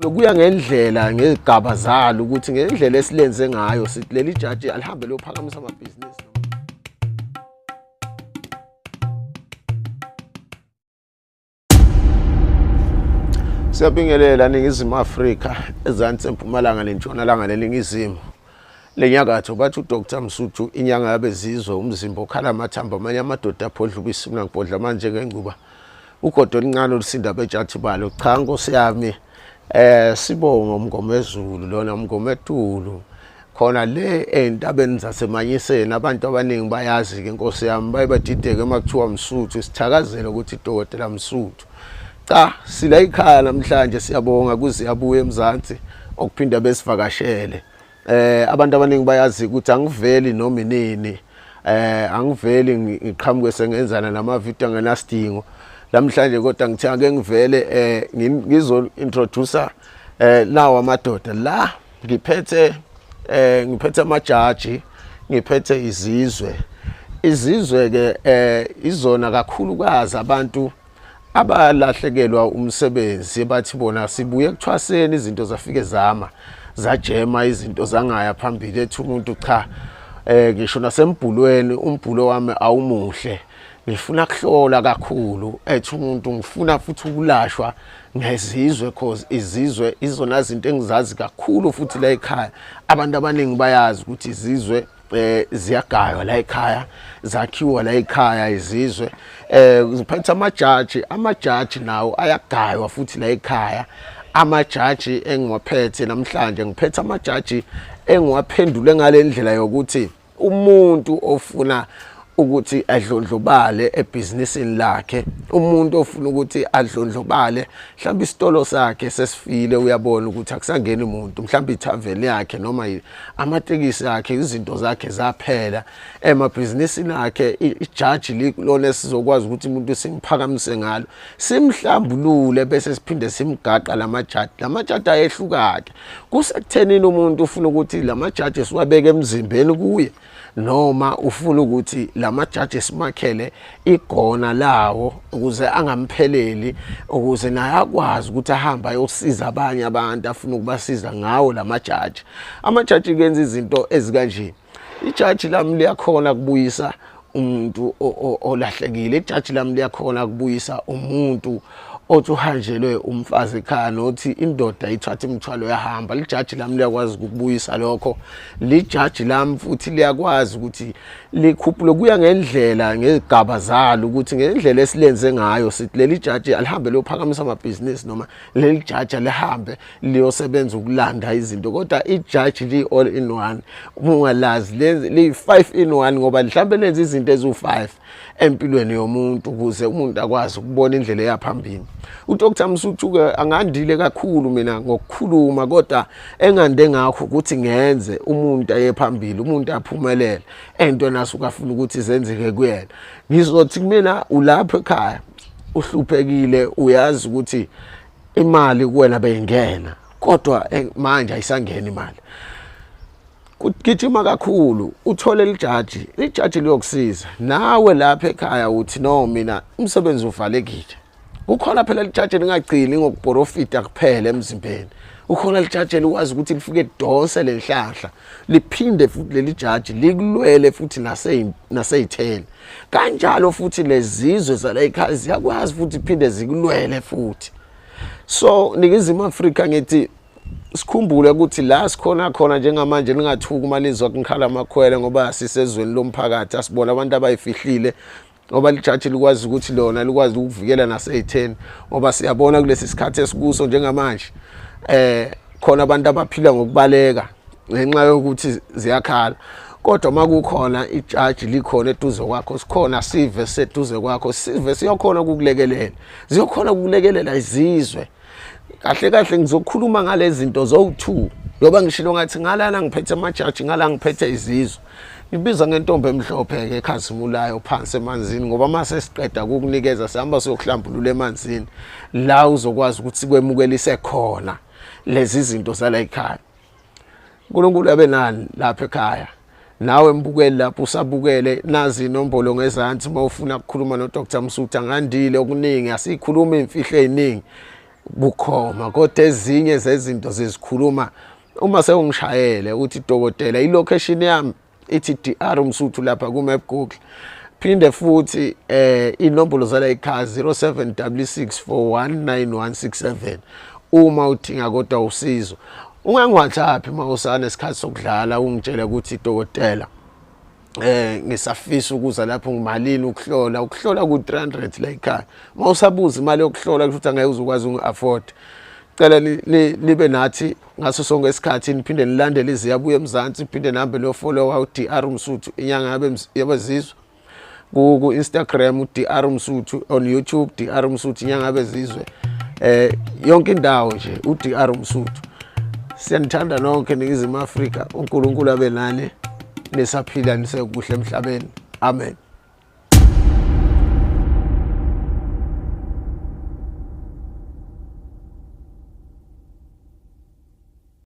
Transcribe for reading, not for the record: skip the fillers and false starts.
Kuya ngendlela ngezigaba zalo ukuthi ngendlela esilenze ngayo sithi leli jaji alihambe liyophakamisa amabhizinisi. Siyabingelela Ningizimu Afrika, ezansi empumalanga nentshonalanga neningizimu lenyakatho. Bathi uDr Msuthu inyanga yabezizwe, umzimba okhala amathambo, amanye amadoda aphodla ubisi mina ngibhodla manje ngengcuba ugodo oluncane olusinda betshathi balo. Cha nkosi yami, sibonge umngomezulu lona umngometulu khona le ey'ntabeni zasemanyiseni. Abantu abaningi bayazi-ke nkosi yami, baye badideke uma kuthiwa Msuthu, sithakazele ukuthi Dokotela Msuthu. Cha, sila ikhaya namhlanje, siyabonga kuziyabuya eMzansi okuphinda besivakashele. Abantu abaningi bayazi ukuthi angiveli noma inini, angiveli ngiqhamuke sengenzana namavidiyo angenasidingo namhlanje, kodwa ngithe ake ngivele ngizo introduce lawa amadoda la ngiphethe. Ngiphethe amajaji, ngiphethe izizwe. Izizwe ke izona kakhulukazi abantu abalahlekelwa umsebenzi, bathi bona sibuye kuthwaseni, izinto zafike zama zajema, izinto zangaya phambili. Ethi umuntu cha, ngisho nasembhulweni umbhulo wami awumuhle, ngifuna kuhlola kakhulu. Ethi umuntu ngifuna futhi ukulashwa ngezizwe, cause izizwe izona zinto engizazi kakhulu futhi la ekhaya. Abantu abaningi bayazi ukuthi izizwe ziyagaywa la ekhaya, zakhiwa la ekhaya izizwe. Ziphethe amajaji, amajaji nawo ayagaywa futhi la ekhaya. Amajaji engiwaphethe namhlanje, ngiphethe amajaji engiwaphendule ngale ndlela yokuthi umuntu ofuna ukuthi adlondlobale ebhizinisini lakhe, umuntu ofuna ukuthi adlondlobale mhlawumbe isitolo sakhe sesifile, uyabona ukuthi akusangeni umuntu, mhlawumbe ithaveni yakhe noma amatekisi akhe, izinto zakhe zaphela emabhizinisini akhe, ijaji lona esizokwazi ukuthi umuntu simphakamise ngalo, simhlambulule, bese siphinde simgaqa lamajaji. Lamajaji ayehluka-ke kusekuthenini umuntu ufuna ukuthi lamajaji siwabeke emzimbeni kuye, noma ufuna ukuthi lamajaji simakhele igona lawo ukuze angampheleli, ukuze naye akwazi ukuthi ahambe ayosiza abanye abantu afuna ukubasiza ngawo lamajaji. Amajaji kenza izinto ezikanje. Ijaji lami liyakhona kubuyisa umuntu olahlekile, ijaji lami liyakhona kubuyisa umuntu othi uhanjelwe umfazi ekhaya nothi indoda ithatha imithwalo yahamba. Lijaji lami liyakwazi ukubuyisa lokho. Lijaji lami futhi liyakwazi ukuthi likhuphule, kuya ngendlela ngezigaba zalo ukuthi ngendlela esilenze ngayo sithi leli jaji alihambe liyophakamisa amabhizinisi noma leli jaji alihambe liyosebenza ukulanda izinto, kodwa ijaji li all in one. Uma ungalazi li 5 in 1, ngoba mhlawumbe lenza izinto eziwu-5 empilweni yomuntu ukuze umuntu akwazi ukubona indlela eyaphambili. UDr Msuthu-ke angandile kakhulu mina ngokukhuluma, kodwa engande ngakho ukuthi ngenze umuntu aye phambili, umuntu aphumelele entweni asuke afuna ukuthi zenzeke kuyena. Ngizothi kumina ulapho ekhaya uhluphekile, uyazi ukuthi imali kuwena beyingena, kodwa manje ayisangeni imali, kugijima kakhulu uthole lijaji, lijaji liyokusiza. Nawe lapha ekhaya uthi no, mina umsebenzi uvalekile. Kukhona phela lijaji lingagcini ngokuprofita kuphela emzimbeni, ukhona lijaji likwazi ukuthi lifike lidonse lenhlahla, liphinde futhi leli jaji likulwele futhi naseyitheni kanjalo. Futhi lezizwe zala ekhaya ziyakwazi futhi phinde zikulwele futhi. So Ningizimu Afrika, ngithi sikhumbule ukuthi la sikhona khona njengamanje, ningathuki uma nizwa kukhala amakhwele, ngoba sisezweni lomphakathi, asibona abantu abayifihlile, ngoba lijaji likwazi ukuthi lona likwazi ukuvikela naseyitheni, ngoba siyabona kulesi sikhathi esikuso njengamanje khona abantu abaphila ngokubaleka ngenxa yokuthi ziyakhala. Kodwa uma kukhona ijaji likhona eduze kwakho, sikhona sive seduze kwakho, sive siyokhona ukukulekelela, ziyokhona ukukulekelela izizwe. Kahle kahle ngizokhuluma ngalezi zinto zowu-2, ngoba ngishilo ngathi ngalana ngiphethe amajaji, ngala ngiphethe izizwe. Ngibiza ngentombi emhlophe-ke ekhazimulayo phansi emanzini, ngoba uma sesiqeda kukunikeza sihamba siyokuhlambulula emanzini la uzokwazi ukuthi sikwemukelise khona lezi zinto zala ekhaya. uNkulunkulu abe nani lapha ekhaya, nawe mbukeli lapho usabukele. Nazi inombolo ngezansi uma ufuna ukukhuluma noDr Msuthu. Angandile okuningi, asikhuluma imfihlo eziningi. Bukhoma kodwa ezinye zezinto zizikhuluma uma sewungishayele uthi dokotela ilocation yami ithi DR Msuthu lapha ku map Google. Phinde futhi inombolo zala ekhaya 0766419167 uma udinga kodwa usizo. Ungangi-WhatsApp uma usanesikhathi sokudlala ungitshele ukuthi dokotela ngisafisa ukuza lapho, ngimalini ukuhlola? Ukuhlola ku 300 la ekhaya. Uma usabuza imali yokuhlola, kusho ukuthi angeke uzukwazi uku-afford. Cela nibe nathi ngaso sonke isikhathi, niphinde nilandele iZiyabuya eMzansi, niphinde nihambe niyofollowa u-DR Msuthu, inyanga yabezizwe, ku-Instagram u-DR Msuthu, on YouTube DR Msuthu, inyanga yabezizwe, yonke indawo nje u-DR Msuthu. Siyanithanda nonke Ningizimu Afrika. uNkulunkulu abe nani, nisaphila nisekuhle emhlabeni. Amen.